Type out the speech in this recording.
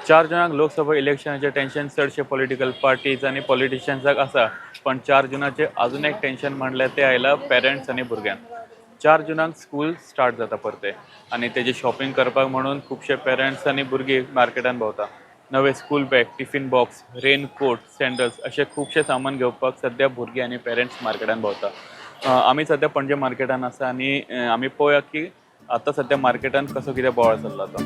चार जुनाक लोकसभा इलेक्शनाचें टेन्शन चडशे political parties आनी पॉलिटिशियन्साक आसा, पण 4 जुनाचें अजून एक टेन्शन म्हणल्यार तें आयलां पेरंट्स आनी भुरग्यांक. 4 जुनाक स्कूल स्टार्ट जाता परते आनी तेजी शॉपिंग करपाक म्हणून खुबशे पेरंट्स आनी भुरगीं मार्केटान भोंवता. नवे school bag, tiffin box, raincoat, sandals अशें खुबशें सामान घेवपाक सद्या भुरगीं आनी पेरंट्स मार्केटान भोंवता. आमी सद्या पणजे मार्केटान आसा आनी आमी पळोवया की आतां सद्या मार्केटान कसो कितें बोवाळ चल्ला तो.